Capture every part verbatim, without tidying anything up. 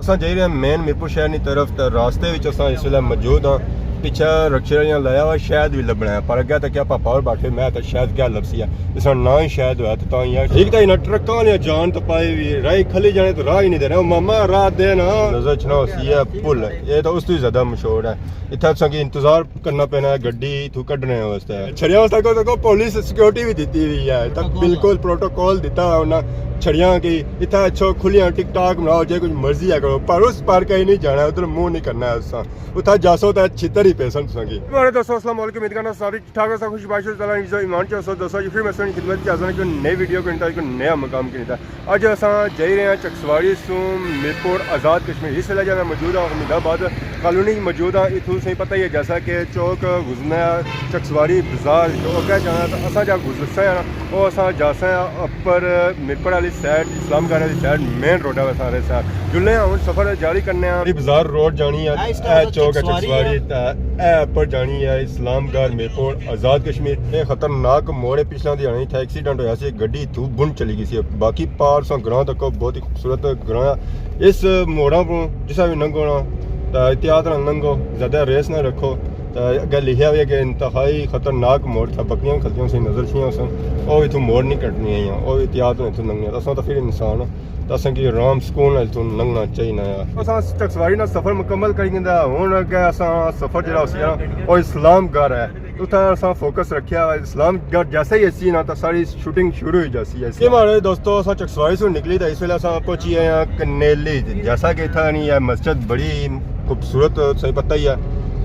اساں جائی رہے ہیں مین میرپور شہر نی طرف، تے راستے وچ اساں اس ویلے موجود ہاں۔ پچھے رکشے والیاں لایا ہوا شہد وی لبنا ہے، پر اگے تکیا پاپا ہور بیٹھے، میں تے شہد کیا لبسی ہے، اس نا ناں ہی شہد ہویا۔ تے تاں یار، ایک تاں انہاں ٹرکاں والیاں جان تپائی وی، راہ کھلی جانے تے راہ ہی نہیں دینا۔ او ماما راہ دے نا، نظر اچھنا ہوسی ہے پل، اے تاں اس تو ہی زیادہ مشہور ہے۔ اتھے اساں کی انتظار کرنا پینا ہے گڈی اتھوں کڈنے واسطے۔ چھڑیاں واسطے کو، کو پولیس سیکیورٹی بھی دتی ہوئی ہے، تاں بالکل پروٹوکول دتا ہے انہاں چھڑیاں کی۔ اتھا اچھو کھلیاں ٹک ٹاک بناؤ، جے کچھ مرضی ہے کرو، پر اس پار کہیں نہیں جانا، ادھر منہ نہیں کرنا ہے اساں۔ اتھا جاسو تے چھتر ہی پیسن تساں کی۔ میرے دوستو، السلام علیکم، امید کرنا سارے ٹھیک ہو، سب خوش باش ہو، تعالیٰ نی عزت ایمان چ ہو، دوستو، جی پھر میں سنی خدمت کی حاضر ہاں جو نئی ویڈیو کو نتا، جو نیا مقام کی نتا۔ اج اساں جائی رہے ہیں چکسواری سوں میرپور آزاد کشمیر۔ اس ویلے جو میں موجود ہاں حمید آباد کالونی موجود ہاں۔ اتھوں سے پتہ ہی ہے جیسا کہ چوک گزرنا ہے چکسواری بازار جو اگے جانا، تو اساں جا گزرسا ہے نا، وہ اساں جاسا ہے اپر میرپور والی سائیڈ، اسلام گڑھ والی سائیڈ، مین روڈ ہے سارے سائیڈ۔ جلے ہاں ہن سفر جاری کرنے ہاں۔ بازار روڈ جانی ہے، اے چوک ہے چکسواری، تے اے اپر جانی ہے اسلام گڑھ میرپور آزاد کشمیر۔ اے خطرناک موڑ ہے، پچھلا دیہاڑی اتھا ایکسیڈنٹ ہویا سی، گڈی اتھوں بن چلی گئی سی۔ باقی پار ساں گراں تک بہت ہی خوبصورت گراں ہے۔ اس موڑاں پروں جسا بھی لنگھو نا، تاں احتیاط نال لنگھو، زیادہ ریس نہ رکھو۔ تاں اگے لکھیا ہویا کہ انتہائی خطرناک موڑ تھا، بکریاں کھلتیاں سی نظر چھیاں سن، او اتھوں موڑ نہیں کٹنی آئیاں، او احتیاط نال اتھوں لنگھنیاں۔ تاں اساں تاں پھر انسان ہاں، تاں اساں کی آرام سکون نال اتھوں لنگھنا چاہینا ہے۔ اساں چکسواری نال سفر مکمل کری گھندا، ہن اگے اساں سفر جڑا ہوسی نا، او اسلام گڑھ ہے۔ اتھا اساں فوکس رکھیا ہوا، اسلام گڑھ جیسا ہی اسی نا، تاں ساری شوٹنگ شروع ہوئی جاسی ہے۔ یہ ماڑے دوستو، اساں چکسواری سے نکلی، تاں اس ویلے اساں پہنچی گئے ہیں کنیلی۔ جیسا کہ اتھا نی ہے مسجد بڑی خوبصورت، تساں پتہ ہی ہے،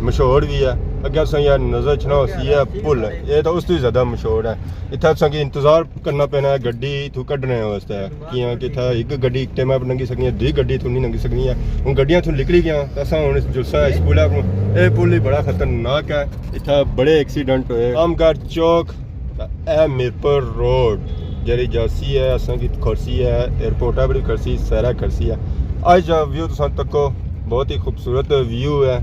مشہور بھی ہے۔ اگے اساں یار نظر اچھنا ہوسی ہے پل، یہ تو اس تو ہی زیادہ مشہور ہے۔ اتھا اساں کی انتظار کرنا پینا ہے گڈی اتھوں کڈنے واسطے، کیاں کہ اتھا ایک گڈی ایک ٹائم پر لنگھی سکنی ہے، دوئی گڈی اتھوں نہیں لنگھی سکنی ہے۔ ہن گڈیاں اتھوں نکلی گیاں، تاں اساں ہن اس جلسہ اس پل اپر، اے پل ہی بڑا خطرناک ہے۔ اتھا بڑے ایکسیڈنٹ ہوئے۔ عام گڑھ چوک، تاں اے میرپور روڈ، جیڑی جاسی ہے، اساں کی کھرسی ہے، ایئرپورٹ پر بھی کھرسی، سارا کھرسی ہے۔ اج دا ویو تساں تکو، بہت ہی خوبصورت ویو ہے۔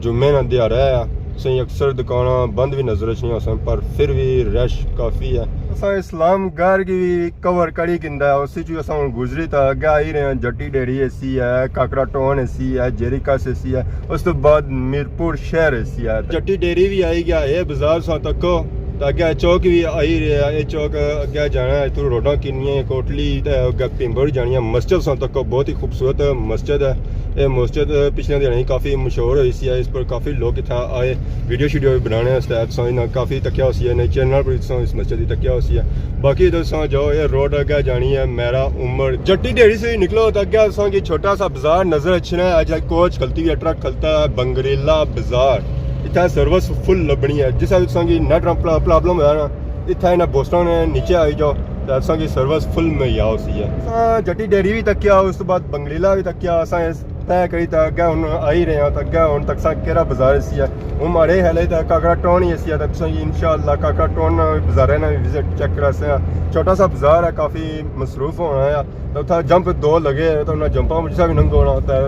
جمعے نا دیہاڑا ہے، اساں اکثر دکاناں بند بھی نظر اچھنیاں سن، پر پھر بھی رش کافی ہے۔ اساں اسلام گڑھ کی بھی کور کری گھندا ہے، اسی چوں اساں ہن گزری تاں اگے آئی رہے ہیں، جٹی ڈیری ایسی ہے، کاکڑا ٹاؤن ایسی ہے، جیریکس ایسی ہے، اس تو بعد میرپور شہر ایسی ہے۔ جٹی ڈیری بھی آئی گیا، اے بازار ساں تکو، تاں اگے چوک بھی آئی رہے ہیں، اے چوک اگے جانا ہے، اتھوں روڈاں کنیاں، کوٹلی تے اگے پیمبر جانی ہے۔ مسجد ساں تکو، بہت ہی خوبصورت مسجد ہے۔ اے مسجد پچھلے دنوں کافی مشہور ہوئی سی، اس پر کافی لوگ اتھا آئے، ویڈیو شیڈیو بنانے واسطے۔ تساں انہاں کافی تکیا ہوسی ہے، نئے چینل پر تساں اس مسجد کی تکیا ہوسی ہے۔ باقی ادھر تساں جاؤ، اے روڈ اگے جانی ہے میرا عمر۔ جٹی ڈیری سے نکلو تاں اگے تساں کی چھوٹا سا بازار نظر اچھنا ہے۔ اج کوچ کھلتی ہوئی ہے، ٹرک کھلتا ہے، بنگریلا بازار۔ اتھا سروس فل لبنی ہے، جس ویلے تساں کی نیٹ پرابلم ہویا نا، اتھا انہاں بوسٹاں نے نیچے آئی جاؤ، تاں تساں کی سروس فل مہیا ہوسی ہے۔ تساں جٹی ڈیری بھی تکیا، اس تو بعد بنگریلا بھی تکیا، اساں اس طے کری تاں اگے ہن آئی رہے ہاں، تاں اگے ہن تکساں کیڑا بازار ایسی ہے۔ ہن ماڑے خیال ہے تاں کاکڑا ٹاؤن ہی ایسی ہے، تاں تساں انشاءاللہ کاکڑا ٹاؤن نا بازارے نا وزٹ چیک کراسے۔ چھوٹا سا بازار ہے، کافی مصروف ہونا ہے۔ تاں اتھا جمپ دو لگے ہیں، تاں انہاں جمپاں پر جسا بھی لنگھو نا، تاں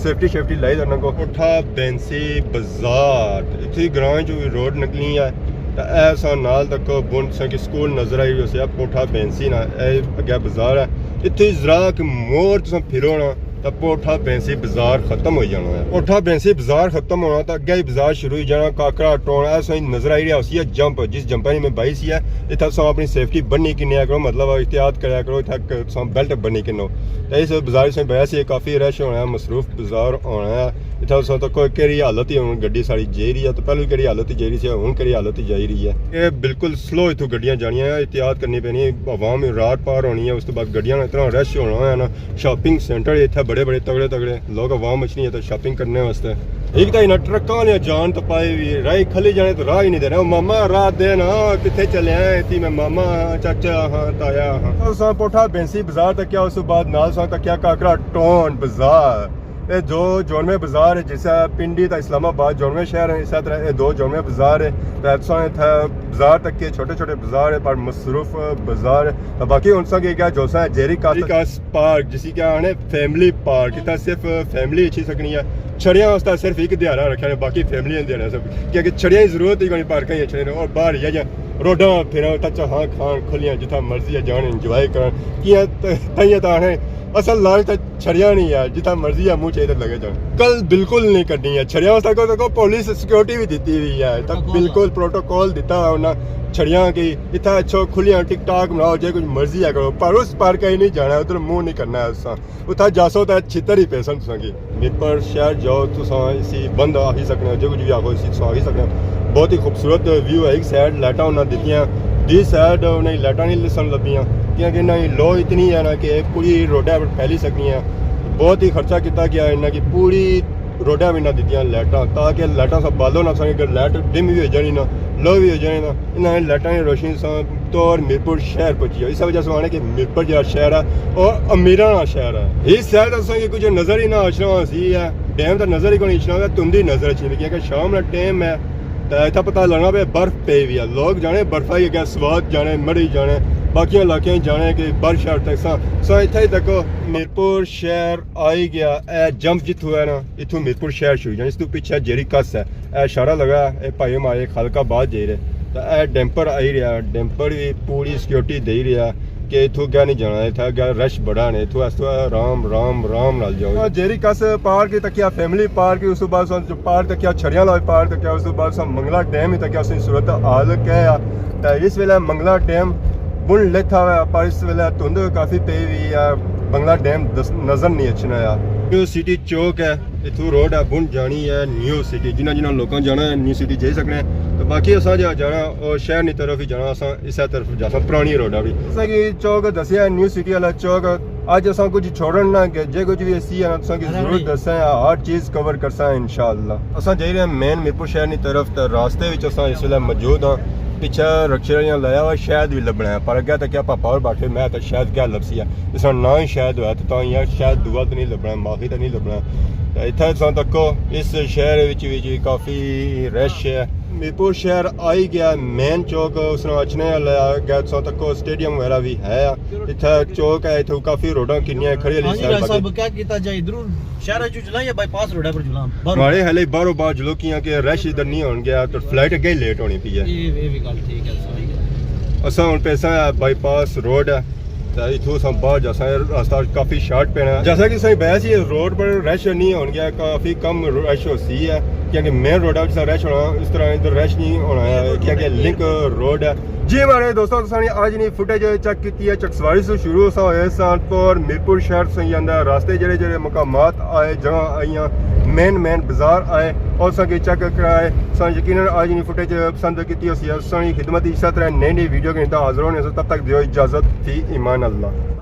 سیفٹی شیفٹی لائی تاں لنگھو۔ پوٹھا بینسی بازار، اتھی گراں چوں بھی روڈ نکلی ہے۔ تاں اے ساں نال تکو بن تساں کی سکول نظر آئی ہوسی، پوٹھا بینسی نا، اے اگے بازار ہے۔ اتھی ذرا کہ موڑ تساں پھرو نا، تاں پوٹھا بینسی بازار ختم ہوئی جانا ہے۔ پوٹھا بینسی بازار ختم ہونا تاں اگے ہی بازار شروع ہوئی جانا، کاکڑا ٹاؤن۔ اے ساں نظر آئی رہیا ہوسی ہے جمپ، جس جمپا نی میں بائی سی ہے، اتھا تساں اپنی سیفٹی بننی کنیا کرو، مطلب احتیاط کریا کرو، اتھا ک-، تساں بیلٹ بننی کنو۔ تاں اس بازار سے بایا سی، کافی رش ہونا ہے، مصروف بازار ہونا ہے۔ اتھا تساں تکو کیڑی حالت ہی ہن گڈی ساڑی جائی رہی ہے، تاں پہلے کیڑی حالت ہی جائی رہی سی، ہن کیڑی حالت ہی جائی رہی ہے۔ اے بالکل سلو اتھوں گڈیاں جانیاں، احتیاط کرنی پینی، عوام رات پار ہونی ہے، اس تو بعد گڈیاں نا اتنا رش ہونا ہے نا، شاپنگ سینٹر اتھا بڑے بڑے تگڑے تگڑے لوگ عوام اچھنی ہے تاں شاپنگ کرنے واسطے۔ ایک تاں انہاں ٹرکاں نے جان تپائی ہوئی، راہ کھلی جانے تاں راہ ہی نہیں دینا۔ او ماما راہ دے نا، کتھے چلے آئے تھی میں ماما، چاچا ہاں، تایا ہاں۔ اساں پوٹھا بینسی بازار تکیا، اس بعد نال اساں تکیا کاکڑا ٹاؤن بازار۔ اے دو جوڑویں بازار ہے، جسے پنڈی تے اسلام آباد جوڑویں شہر ہیں، اسی طرح اے دو جوڑویں بازار ہے۔ تے اساں اتھا بازار تکے، چھوٹے چھوٹے بازار ہے، پر مصروف بازار ہے۔ تے باقی ہن اساں کی کیا جو سا جیریکس پارک، جسی کیا آنے فیملی پارک، اتھا صرف فیملی اچھی سکنی ہے۔ چھڑیاں واسطے صرف ایک دیہاڑا رکھیا ہے، باقی فیملی نے دیہاڑا سب، کیونکہ چھڑیاں کی ضرورت ہی کوئی پارکاں ہی اچھنے، اور باہر ہی ہے جا روڈاں پھرن، اتھا چاہاں کھان کھلیاں، جتھا مرضی ہے جان، انجوائے کرن۔ کیاں ت-، تائیاں تاں آنے اصل لال تے چھڑیاں نہیں یار، جتھا مرضی ہے منہ چاہیے لگے جان۔ کل بالکل نہیں کڈنی ہے چھڑیاں، اس تک تک پولیس سیکیورٹی بھی دیتی ہوئی ہے، تک پروٹوکول۔ بالکل پروٹوکول دیتا ہے انہاں چھڑیاں کی۔ اتھا اچھو کھلیاں ٹک ٹاک بناؤ، جے کچھ مرضی ہے کرو، پر اس پارک ہی نہیں جانا، ادھر منہ نہیں کرنا ہے اساں۔ اتھا جاسو تے چھتر ہی پیسن تساں کی۔ میرپور شہر جاؤ تساں، اسی بند آخی سکنے ہو، جو کچھ بھی آخو اسی تساں آخی سکنے ہو۔ بہت ہی خوبصورت ویو ہے۔ ایک سائیڈ لائٹاں انہاں دتیاں، دی سائیڈ انہیں لائٹاں نہیں لسن لبیاں، کیونکہ انہاں کی لو اتنی ہے نا کہ پوری روڈا پر پھیلی سکنی ہے۔ بہت ہی خرچہ کیتا گیا انہاں کی، پوری روڈا پر انہاں دتیاں لائٹاں، تاکہ لائٹاں سا بالو نہ سکے، اگر لائٹ ڈم بھی ہو جانی نا، لو بھی ہو جانی نا، انہاں نے لائٹاں کی روشنی سا تو میرپور شہر پہنچی ہے۔ اس وجہ سے آنے کہ میرپور جڑا شہر ہے اور امیراں نا شہر ہے۔ اس سائیڈ اساں کی کچھ نظر ہی نہ اچھنا سی ہے، ڈیم تے نظر ہی کوئی اچھنا، تندی نظر اچھنی، کیونکہ شام نا ٹائم ہے۔ تے اتھا پتہ لگنا پہ برف پئی ہوئی ہے، لوگ جانے برفا ہی اگے سوات جانے، مڑی جانے، باقی علاقے جانے کہ برف شرف تک سا سا اتھا ہی تک میرپور شہر آئی گیا۔ اے جمپ جتھوں ہے نا، اتھوں میرپور شہر شروع جانے، اس تو پیچھے جیری کس ہے۔ اے اشارہ لگا، اے بھائی ہمارے خالق آباد جائی رہے۔ تے اے ڈیمپر آئی رہیا، ڈیمپر بھی پوری سیکیورٹی دے رہیا کہ اتھوں کیا نہیں جانا، اتھا کیا رش بڑا نے، اتھوں اس تو آرام، آرام، آرام نال جاؤ۔ ہاں، جیری کس پارک ہی تکیا، فیملی پارک ہی، اس تو بعد سن پارک تکیا، چھڑیاں والا پارک تکیا، اس تو بعد سن منگلا ڈیم ہی تکیا، اس کی صورت حال کیا ہے۔ تے اس ویلے منگلا ڈیم بن لیتا ہوا ہے، پر اس ویلے دھند کافی پئی ہوئی ہے، منگلا ڈیم دس-، نظر نہیں اچھنا ہے۔ نیو سٹی چوک ہے، اتھوں روڈ ہے، بن جانی ہے نیو سٹی۔ جنہاں جنہاں لوکاں جانا ہے نیو سٹی جائی سکنے ہیں۔ تو باقی اساں جا جانا، او شہر نی طرف ہی جانا، اساں اسے طرف جاساں، پرانی روڈ ہے بھی۔ اساں کی چوک دسیا ہے، نیو سٹی والا چوک۔ اج اساں کچھ چھوڑن نہ گئے، جے کچھ بھی اسی ہے نا، تساں کی ضرور دساں، ہر چیز کور کرساں انشاءاللہ۔ اساں جائی رہے ہیں مین میرپور شہر نی طرف، تے راستے وچ اساں اس ویلے موجود ہاں۔ پیچھے رکشے والیاں لایا ہوا شہد بھی لبنا ہے، پر اگے تے کیا پاپا اور بیٹھے، میں تے شہد کیا لبسی ہے، اس نا نہ ہی شہد ہویا تے تاں یار شہد دوا تے نہیں لبنا، ماخی تے نہیں لبنا۔ تے اتھے تساں تکو اس شہر وچ وی جی کافی رش ہے۔ میرپور شہر آئی گیا مین چوک، اس نو اچھنے والا ہے، اگے تساں تکو سٹیڈیم وغیرہ بھی ہے۔ اتھے چوک ہے، اتھے کافی روڈاں کنیاں کھڑی والی ہاں جی، سائیڈ راج باقی۔ صاحب، کیا کیتا جائے؟ ادھروں شہر چوں جلاں یا بائی پاس روڈ پر جلاں؟ باہروں۔ ہمارے حالے باہروں باہر جلو کیاں کہ رش ادھر نہیں ہون گیا، تو فلائٹ اگے ہی لیٹ ہونی پئی ہے۔ یہ، یہ بھی گل ٹھیک ہے، صحیح ہے۔ اساں ہن پیساں ہے بائی پاس روڈ ہے، تے اتھوں اساں باہر جاساں، راستہ کافی شارٹ پینا ہے۔ جیسا کہ اساں بحث ہی روڈ پر رش نہیں ہون گیا، کافی کم رش ہو سی ہے، کیونکہ مین روڈ ہے جس طرح رش ہونا، اس طرح ادھر رش نہیں ہونا ہے، کیونکہ لنک روڈ ہے۔ جی ہمارے دوستو، تساں نے اج نی فوٹیج چیک کیتی ہے، چکسواری سے شروع اساں ہوئے ساں پور میرپور شہر سے ہی آندا ہے، راستے جڑے جڑے مقامات آئے، جگہ آئیاں، مین مین بازار آئے اور اساں کی چیک کرائے۔ اساں یقیناً اج نی فوٹیج پسند کیتی ہوسی، اساں نی خدمت اسی طرح نئی نئی ویڈیو کے نال حاضر ہونے سے، تب تک دیو اجازت، فی امان اللہ۔